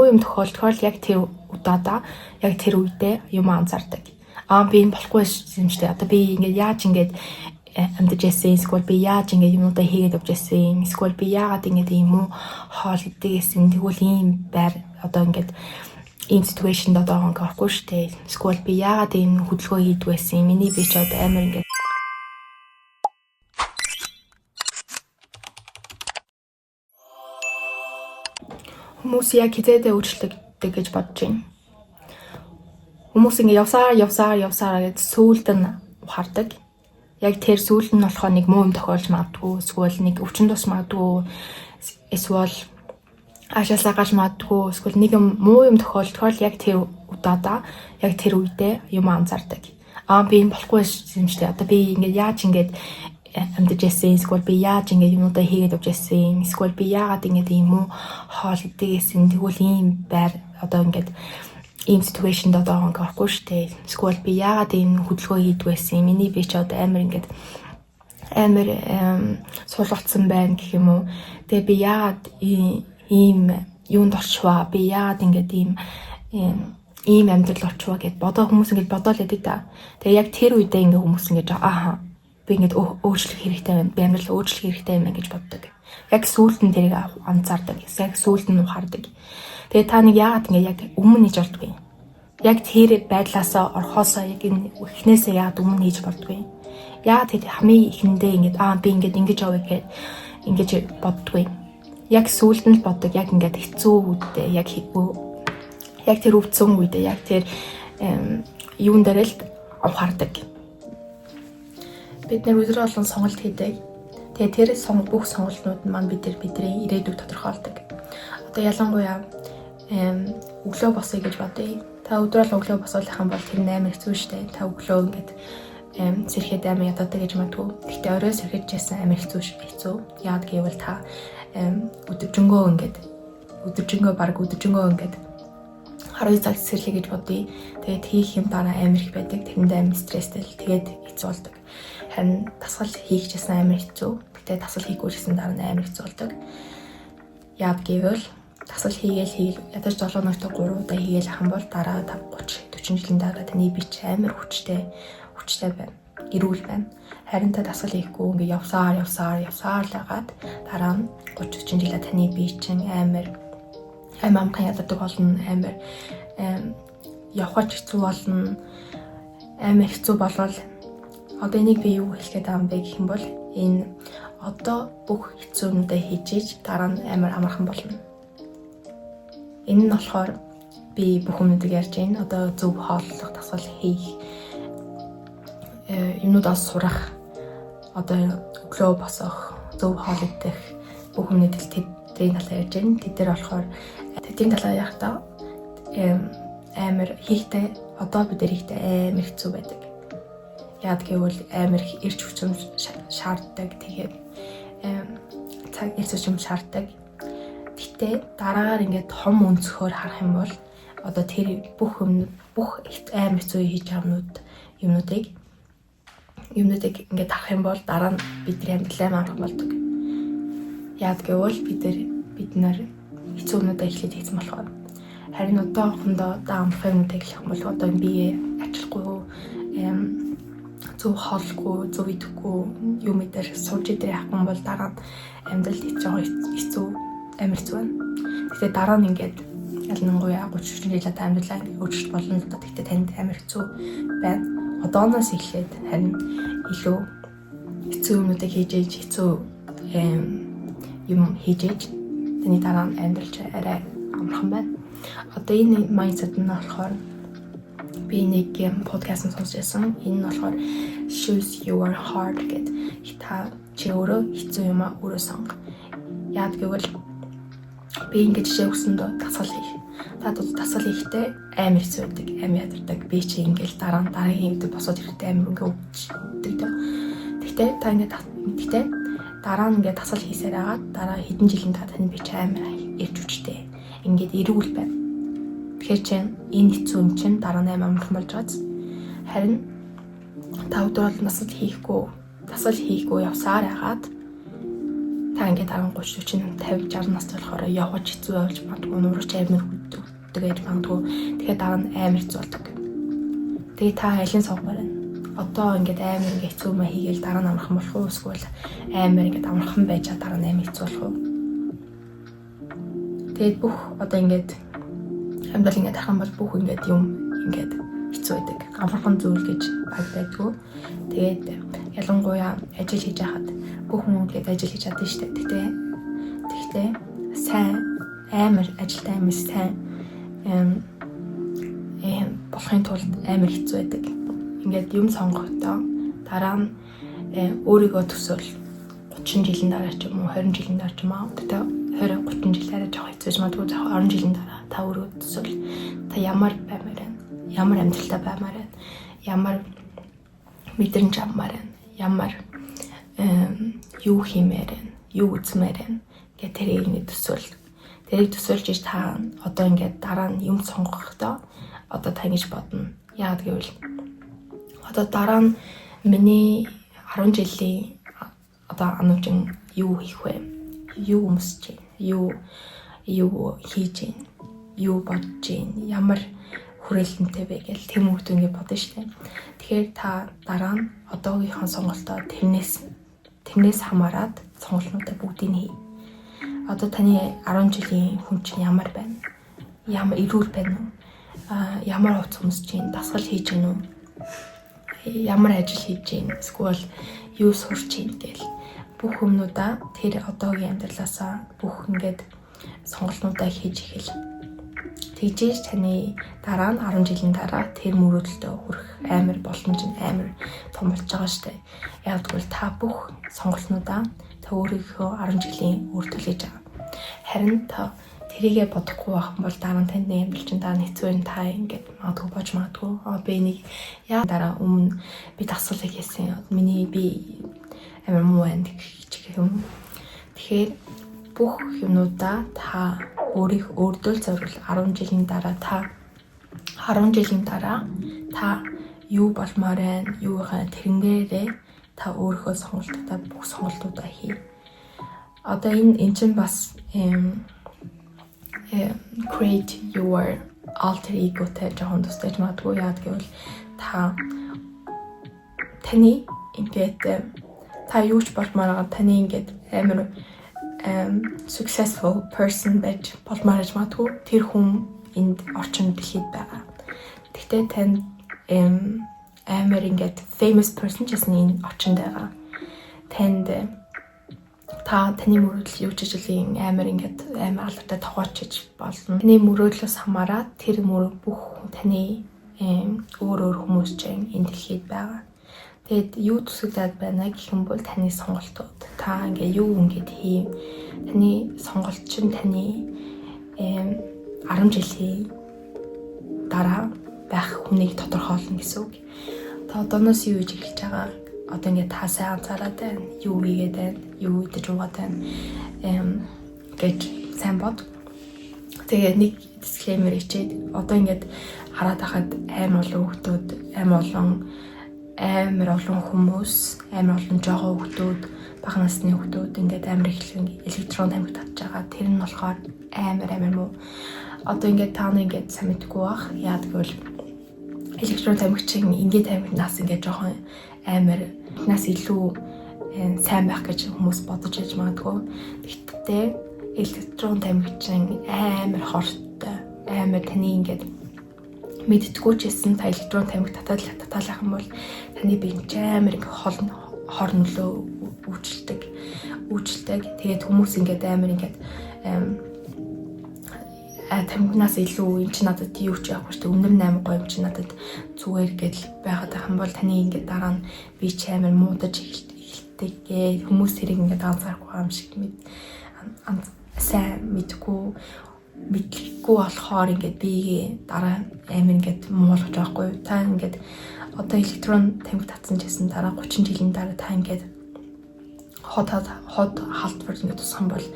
муу юм тохиолдохоор л яг тэр удаадаа, яг тэр үедээ юм анзаардаг. Аа, би энэ болохгүй юм шүү дээ. Одоо би ингээд яаж ингээд амьдарч байсан, эсвэл би яаж ингээд юмнуудаа хийгээд явж байсан, эсвэл би яагаад ингээд ийм муу хоол иддэг гэсэн, тэгвэл ийм байр одоо ингээд ийм situation д одоо ингээд орохгүй шүү дээ. Эсвэл би яагаад ийм хөдөлгөөн хийдэг байсан, миний би ч одоо амар ингээд Хүмүүс яг хэзээдээ өөрчлөгддөг гэж бодож байна. Хүмүүс ингэ явсаар явсаар явсаар гэж сүүлд нь ухаардаг. Яг тэр сүүлд нь болохоор нэг муу юм тохиолж магадгүй, эсвэл нэг өвчин тус магадгүй, эсвэл аашаасаа гарч магадгүй, эсвэл нэг юм муу юм тохиолдохоор л яг тэр удаадаа, яг тэр үедээ юм анзаардаг. Аа, би энэ болохгүй юм шүү дээ. Одоо би ингээд яаж ингээд амьдарч байсан, эсвэл би яаж ингээд юмнуудаа хийгээд явж байсан, эсвэл би яагаад ингээд ийм муу хоол иддэг гэсэн, тэгвэл ийм байр одоо ингээд ийм situation д одоо ингээд орохгүй шүү дээ. Эсвэл би яагаад ийм хөдөлгөөн хийдэг байсан, миний би ч одоо амар ингээд амар суулгацсан байна гэх юм уу. Тэгээ би яагаад ийм юунд орчваа, би яагаад ингээд ийм амьдрал орчваа гэд бодоо хүмүүс ингээд бодоол яадаг та. Тэгээ яг тэр үедээ ингээд хүмүүс ингээд ааха, би ингээд өөрчлөх хэрэгтэй байна. Би амьдрал өөрчлөх хэрэгтэй юм байна гэж боддог. Яг сүүлд нь тэрийг анзаардаг. Яг сүүлд нь ухаардаг. Тэгээ та нэг яагаад ингээд яг өмнө хийж болдгүй. Яг тэр байдлаасаа орхоосоо яг энэ эхнээсээ яагаад өмнө хийж болдгүй. Яагаад тэр хамгийн эхэндээ ингээд аа, би ингээд ингэж явъя гэд ингэж боддгүй. Яг сүүлд нь л боддог. Яг ингээд хэцүү үедээ, яг тэр өвдсөн үедээ, яг тэр юун дээр л ухаардаг. Бид нэр өдөр болгон сонголт хийдэг. Тэгээ тэр бүх сонголтнууд нь маань бид нар бидний ирээдүйг тодорхойлдог. Одоо ялангуяа өглөө босъё гэж бодъё. Та өдөр болгон өглөө босоолох юм бол тэр нь амар хэцүү шттэ. Та өглөө ингээд сэрхэд амар ядаатай гэж магадгүй. Гэхдээ орой сэрхэж яасан амар хэцүү хэцүү. Яад гэвэл та өдөржингөө ингээд өдөржингөө баг өдөржингөө ингээд 12 цаг сэрлэе гэж бодъё. Тэгээд хийх юм дараа амар их байдаг. Тэрэнд амар стресстэй л тэгээд хэцүү болдог. Харин дасгал хийх ч гэсэн амар хэцүү. Гэтэ дасгал хийхгүй ч гэсэн дараа нь амар хэцүү болдог. Яад гэвэл дасгал хийгээл хийгээл ядаж 7 хоногт 3 удаа хийгээл ах юм бол дараа 5 30 40 жилийн дараа таны бие чи амар хүчтэй хүчтэй байна. Эрүүл байна. Харин та дасгал хийхгүй ингээ явсаар явсаар явсаар л хагаад дараа нь 30 40 жилээ таны бие чинь амар амар амхан ядардаг болно, амар явхаж хэцүү болно, амар хэцүү болвол. Одоо энийг би юу хэлэх гээд байгаа юм бэ гэх юм бол энэ одоо бүх хэцүү юмдаа хийж иж дараа нь амар амархан болно. Энэ нь болохоор би бүх юмнуудыг ярьж байна. Одоо зөв хооллох, дасгал хийх, юмнуудаас сурах, одоо өглөө босох, зөв хоол идэх бүх юмнууд л тэдний талаар ярьж байна. Тэд нар болохоор тэдний талаар ярихдаа амар хийхтэй, одоо бид нар хийхтэй амар хэцүү байдаг. Яад гэвэл амар их эрч хүчин шаарддаг. Тэгээд цаг эрч хүчин шаарддаг. Гэтэ дараагаар ингээд том өнцгөр харах юм бол одоо тэр бүх юм, бүх амар хэцүү хийж байгаа юмнуудыг ингээд харах юм бол дараа нь бидний амьдрал амар амархан болдог. Яад гэвэл бид нар хэцүү юмнуудаа эхлээд хийсэн болохоор. Харин одоохондоо да амархан юмнуудыг эхлэх юм бол одоо бие ачлахгүй, зөв хоолгүй, зөв идэхгүй, юм идэр сууж идэр яах юм бол дараа нь амьдрал хэцүү хэцүү амар хэцүү байна. Гэхдээ дараа нь ингээд ялангуяа 30 40 жилээ та амьдралаа өөрчлөлт болно л доо. Гэхдээ танд амар хэцүү байна. Одооноос эхлээд харин илүү хэцүү юмнуудыг хийж ээж, хэцүү юм хийж ээж таны дараа нь амьдрал чи арай амархан байна. Одоо энэ mindset нь болохоор би нэг подкаст сонсч байсан. Энэ нь болохоор "Choose your hard" гэд, та чи өөрөө хэцүү юм а өөрөө сонго. Яад гэвэл би ингэж жишээ өгсөн доо, дасгал хийх. Та дасгал хийхдээ амар хэцүү байдаг, амар ядардаг. Би чи ингээл дараа нь дараагийн өдөр босоод ирэхдээ амар ингээ өвчдөг дөө. Тэгтээ та ингээд тэгтээ дараа нь ингээд дасгал хийсээр агаад дараа хэдэн жилийн та таны би чи амар эрч хүчтэй. Ингээд эрүүл байна. Тэгэхээр чинь энэ хэцүү юм чинь дараа нь амар амархан болж байгааз. Харин та өдөр бол дасгал хийхгүй явсаар хагаад та ингээд 10 30 40 50 60 настай болохоор яваж хэцүү болж магадгүй, нурууч амар дуртай байж магадгүй. Тэгэхээр дараа нь амар хэцүү болдог. Тэгээ та алийг сонгомоор байна? Одоо ингээд амар ингээд хэцүү юм хийгээл дараа нь амархан болох уу? Эсвэл амар ингээд амархан байж дараа нь амар хэцүү болох уу? Тэгээд бүх одоо ингээд амьдрал ингээд харах юм бол бүх ингээд юм ингээд хэцүү байдаг. Амархан зүйл гэж баг байдгүй. Тэгээд ялангуяа ажил хийж байхад бүх хүн ингээд ажил хийж чадсан шүү дээ. Тэгтээ сайн амар ажилтай амар сайн болохын тулд амар хэцүү байдаг. Ингээд юм сонгохдоо дараа нь өөрийгөө төсөөл, 30 жилийн дараа ч юм уу, 20 жилийн дараа ч юм уу. Тэгтээ 20 30 жил арай жоох хэцүү ч магадгүй, 10 жилийн дараа та өөрийгөө төсөөл, та ямар баймаар байна? Ямар амьдралтай баймаар байна? Ямар мэдрэмж авмаар байна? Ямар юу хиймээр байна? Юу үзмээр байна? Гэх тэрийг ингэ төсөөл. Тэрийг төсөөлж иж та одоо ингээд дараа нь юм сонгохдоо одоо та ингэж бодно. Яагаад гэвэл одоо дараа нь миний 10 жилийн одоо Анужин юу хийх вэ? Юу өмсөж байна? Юу хийж байна? Юу бодож байна? Ямар хүрээлэнтэй вэ гэл тэм хүмүүс ингэ бодно шүү дээ. Тэгэхээр та дараа нь одоогийнхоо сонголтоо тэрнээс хамаарат сонголтнуудаа бүгдийг хий. Одоо таны 10 жилийн хүн чинь ямар байна? Ямар эрүүл байна уу? А ямар хувцас өмсөж байна? Дасгал хийж байна уу? Ямар ажил хийж байна? Эсвэл юу сурч байна гэл бүх хүмүүдаа тэр одоогийн амьдралаасаа бүх ингээд сонголтнуудаа хийж эхэл. Тэгжээж таны дараа нь 10 жилийн дараа тэр мөрөөдөлтөд хүрэх амар боломж нь амар том болж байгаа штэ. Яг тэгвэл та бүх сонголтнуудаа та өөрийнхөө 10 жилийн үр төлөж байгаа. Харин та тэрийгэ бодохгүй байх юм бол дараа нь таны амьдрал чинь дараа нь хэцүү байна, та ингээд магадгүй бож магадгүй. Аа, би нэг яа дараа өмнө би дасгалыг хийсэн. Миний би амар муу байна гэх юм. Тэгэхээр бүх юмнуудаа та өөрийнх өөртөө зориул. 10 жилийн дараа та 10 жилийн дараа та юу болмоор байна, юу хаа тэрнгээрээ та өөрийнхөө сонголтуудаа, бүх сонголтуудаа хий. Одоо энэ чинь бас create your alter ego-тэй жоохон тусдаж магадгүй. Яад гэвэл та таны ингээд та юу ч болмоор байгаа, таны ингээд амар successful person байж болмоор гэж магадгүй. Тэр хүн энд орчин дэлхийд байгаа. Гэхдээ танд амар ингээд famous person ч гэсэн энэ орчинд байгаа. Танд та таны мөрөөдөл юу ч жилийн амар ингээд амар алдартай тоглоочж болно. Таны мөрөөдлөөс хамаарат тэр мөр бүх таны өөр өөр хүмүүс чинь энэ дэлхийд байгаа. Тэгээд юу төсөөлөд байна гэх юм бол таны сонголтууд. Та ингээ юу ингээд хий. Таны сонголт чинь таны 10 жилийн дараа байх хүнийг тодорхойлно гэсэн үг. Та одооноос юу хийж эхэлж байгаа? Одоо ингээд та сайн анзаараад байна. Юу хийгээд байна? Юу идэж уугаад байна? Гэж сайн бод. Тэгээ нэг disclaimer хийчээд, одоо ингээд хараад байхад амар олон хүмүүс, амар олон хүмүүс, амар олон жоохон хүмүүс, бага насны хүмүүс ингээд амар их электрон тамхи татж байгаа. Тэр нь болохоор амар амар муу. Одоо ингээд та нар ингээд сайн мэдгүй бах. Яад гэвэл электрон тамхи чинь ингээд тамхи нас ингээд жоохон амар нас илүү сайн байх гэж хүмүүс бодож яж магадгүй. Тэгтээ электрон тамхи чинь амар хортой. Амар таны ингээд мэдтгүү ч гэсэн та электрон тамхи татаад татаалах юм бол таны бие ч амар ингээ хол хор нөлөө үйлчилдэг. Тэгээд хүмүүс ингээд амар ингээд тамхинаас илүү юм чи надад юу ч яахгүй шүү дээ. Үнэр нь амар гоё юм чи надад зүгээр гэдэл байгаад байх юм бол таны ингээд дараа нь би ч амар муудаж эхэлдэг гээ. Хүмүүс тэрийг ингээд анзаарахгүй юм шиг мэд сайн мэдгүй мэдлэггүй болохоор ингээд биегээ дараа амар ингээд муулгаж байгаа хгүй. Та ингээд одоо электрон тамхи татсан ч гэсэн дараа 30 жилийн дараа та ингээд хот хот халдвар ингээд тусах юм бол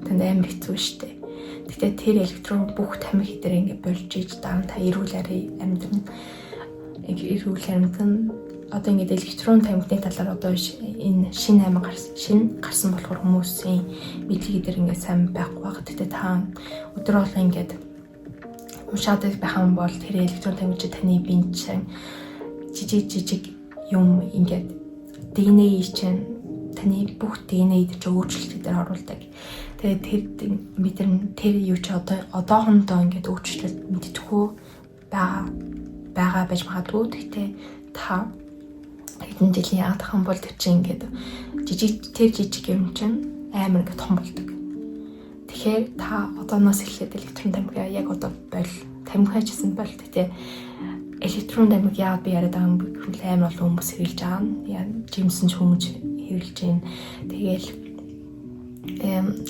танд амар хэцүү шттэ. Гэтэ тэр электрон бүх тамхи дээр ингээд болж иж дараа нь та эрүүл арай амьдрна. Эрүүл амьдрна. Одоо ингээд электрон тамхины талаар одоо энэ шинэ аймаг гарсан, шинэ гарсан болохоор хүмүүсийн мэдлэг дээр ингээд сайн байхгүй баг. Гэтэ та өдөр болгон ингээд Уншаад байх юм бол тэр электрон тамхи чи таны биед чинь жижиг жижиг юм, ингээд DNA чинь, таны бүх DNA дээр чи өөрчлөлт дээр оруулдаг. Тэгээд тэр бид нар тэр юу чи одоо одоохондоо ингээд өөрчлөлт мэддэхгүй байгаа байж магадгүй. Гэхдээ та хэдэн жилийн ядах юм бол тэр чинь ингээд жижиг, тэр жижиг юм чинь амар ингээд том болдог. Тэгэхээр та одооноос эхлээд электрон тамхи яг одоо боль, тамхи ч гэсэн боль. Гэхдээ электрон тамхи яагаад би яриад байгаа юм бэ гэвэл амар олон хүмүүс хэрэглэж байгаа нь. Яа, жимсэн ч хүмүүс хэрэглэж байна. Тэгээл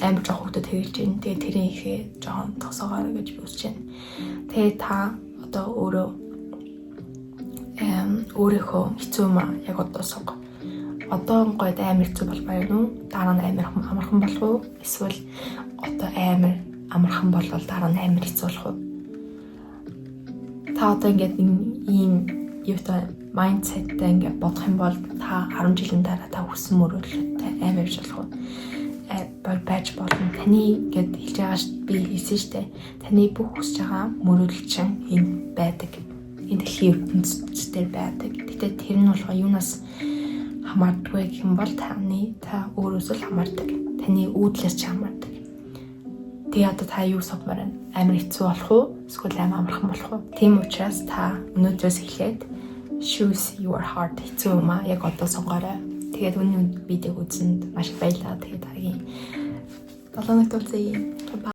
амар жоох хүмүүс хэрэглэж байна. Тэгээ тэрийн ихээ жоохон тосоогоорой гэж би хүсэж байна. Тэгээ та одоо өөрөө өөрийнхөө хэцүү юм яг одоо сунга. Одоо гойд амар хэцүү болмоор юм уу? Дараа нь амар амархан болох уу? Эсвэл одоо амар амархан болвол дараа нь амар хэцүү болох уу? Та одоо ингээд ийм юутай mindset тэй ингээд бодох юм бол та 10 жилийн дараа та хүссэн мөрөөдлөтэй амар явж болох уу? Байж болно. Таны гээд хэлж байгаа би хэлсэн штэ. Таны бүх хүсэж байгаа мөрөөдөл чинь энд байдаг. Энэ дэлхийн ертөнцийн дээр байдаг. Гэхдээ тэр нь болохоор юунаас хамаардаггүй гэх юм бол та өөрөөсөө л хамаардаг. Таны үйлдэлээс ч хамаардаг. Тэгээ одоо та юу сонгомоор байна? Амар хэцүү болох уу? Эсвэл амар амархан болох уу? Тийм учраас та өнөөдрөөс эхлээд choose your hard, хэцүү юм а яг одоо сонгоорой. Тэгээд өнөө видеог үзсэнд маш их баярлалаа. Тэгээд дараагийн 7 хоногт уулзъя. Bye.